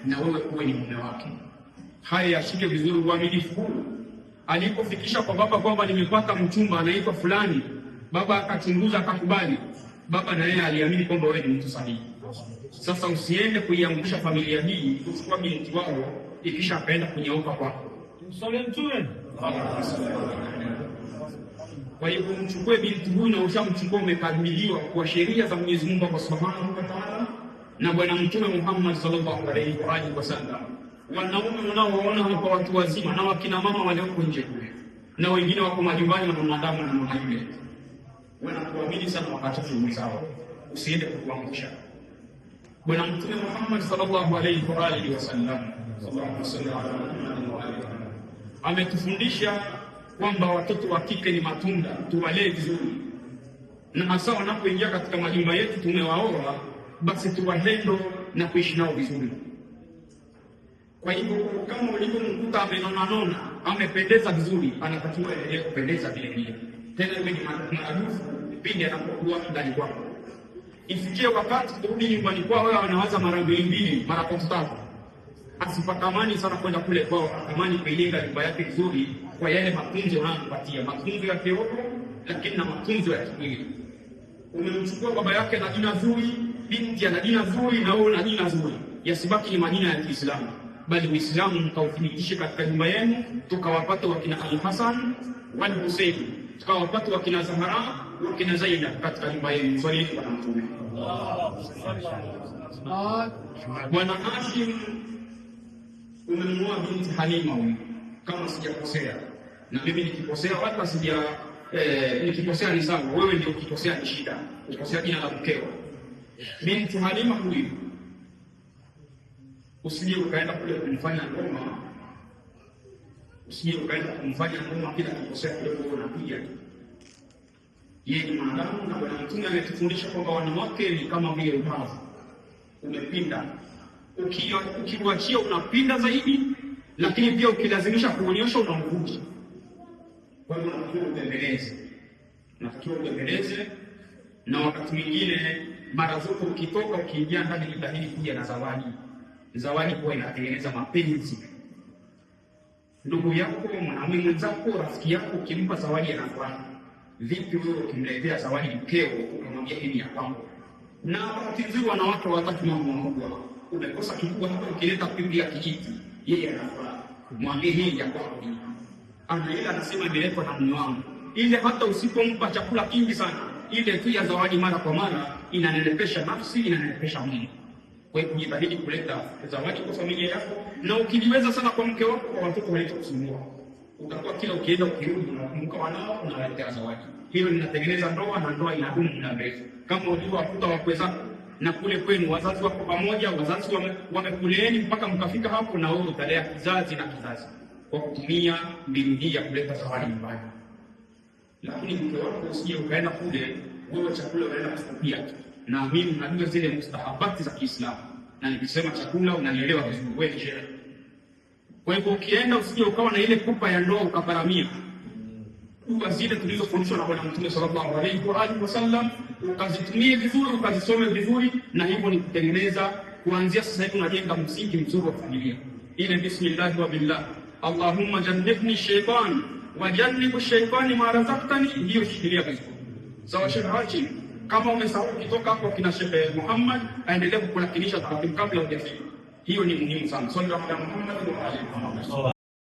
Na wewe uwe ni mume wake. Haya yashike vizuri uaminifu huu. Alipofikisha kwa baba kwamba nimepata mchumba anaitwa fulani, baba akachunguza akakubali. Baba na yeye aliamini kwamba wewe ni mtu sahihi. Sasa usiende kuiangusha familia hii, kuchukua binti wao ikisha akaenda kunyauka kwako. Kwa hivyo mchukue binti huyu na ushamchukua, umekamiliwa kwa sheria za Mwenyezi Mungu Allah Subhanahu wa Ta'ala na Bwana Mtume Muhammad sallallahu alaihi wa alihi wasallam. Wanaume unaowaona hapa watu wazima na wakina mama walioko nje kule na wengine wako majumbani na wanadamu na mama yule, wanakuamini sana wakati zao, usiende kukuangusha. Bwana Mtume Muhammad sallallahu alaihi wa alihi wasallam ametufundisha kwamba watoto wa kike ni matunda, tuwalee vizuri, na hasa wanapoingia katika majumba yetu tumewaoa, basi tuwahendo na kuishi nao vizuri. Kwa hivyo kama ulivyomkuta amenonanona, amependeza vizuri, anatakiwa endelee kupendeza vile vile, tena iwe ni maradufu pindi anapokuwa ndani kwako. Ifikie wakati kurudi nyumbani kwao, wewe anawaza mara mbili mbili, mara tatu tatu, asipakamani sana kwenda kule kwao, atamani kuilinda nyumba yake vizuri kwa yale matunzo anayompatia, matunzo ya kiroho, lakini na matunzo ya kimwili. Umemchukua baba yake na jina zuri, binti ana jina zuri, na wewe una jina zuri, yasibaki ni majina ya Kiislamu, bali Uislamu mkauthibitishe katika nyumba yenu, tukawapata wakina Al Hasan wal Husein, tukawapata wakina Zahara wakina Zainab katika nyumba yenu. Swali kwa Mtume Bwana Hashim, umemwoa binti Halima huyu, kama sijakosea, na mimi nikikosea wala sija nikikosea ni sawa, wewe ndio ukikosea ni shida, ukikosea jina la mkeo. Binti Halima huyu, usije ukaenda kule kumfanya ngoma, usije ukaenda kumfanya ngoma kila kikosea kidogo unapiga. Yeye ni mwanadamu, na Bwana Mtume ametufundisha kwamba wanawake ni kama vile ubavu umepinda, ukiuachia unapinda zaidi, lakini pia ukilazimisha kuonyesha unamvunja. Kwa hivyo unatakiwa ubembeleze, unatakiwa ubembeleze, na wakati mwingine mara zote ukitoka ukiingia ndani, jitahidi kuja na zawadi. Zawadi huwa inatengeneza mapenzi. Ndugu yako, mwanamume mwenzako, rafiki yako, ukimpa zawadi anafurahi. Vipi wewe ukimletea zawadi mkeo ukamwambia hii ni ya kwangu? Na bahati nzuri wanawake hawataki mambo makubwa. Umekosa kikubwa hata ukileta pipi ya kijiti, yeye anafurahi. Mwambie hii ya kwako hii. Ana ile anasema imeletwa na mume wangu. Ile hata usipompa chakula kingi sana, ile tu ya zawadi mara kwa mara inanenepesha nafsi, inanenepesha mwili. Kwa hiyo kujitahidi kuleta zawadi kwa familia yako, na ukiliweza sana kwa mke wako, kwa watoto walitokusumbua, utakuwa kila ukienda ukirudi unakumbuka wanao, unawaletea zawadi. Hilo linatengeneza ndoa na ndoa inadumu muda mrefu. Kama ulivyowakuta wakwe zako na kule kwenu wazazi wako pamoja, wazazi wamekuleeni mpaka mkafika hapo, na wewe utalea kizazi na kizazi kwa kutumia mbinu hii ya kuleta zawadi nyumbani. Lakini mke wako usije ukaenda kule wewe chakula unaenda kufukia tu. Na mimi najua zile mustahabati za Kiislamu, na nikisema chakula unanielewa vizuri, wewe ni shehe. Kwa hivyo ukienda usije ukawa na ile pupa ya ndoa ukaparamia dua zile tulizofundishwa na Bwana Mtume sallallahu alaihi wa alihi wasallam, ukazitumie vizuri, ukazisome vizuri, na hivyo ni kutengeneza kuanzia sasa hivi unajenga msingi mzuri wa familia. Ile bismillahi wa billah, Allahumma jannibni shaytan wa jannibu shaytani ma razaqtani, hiyo shikilia vizuri. Sawa Sheikh Hashim, kama umesahau kutoka hapo kina Sheikh Muhammad aendelee kukulakinisha taratibu kabla hujafika. Hiyo ni muhimu sana. Sallallahu alaihi wa Muhammad wa alihi.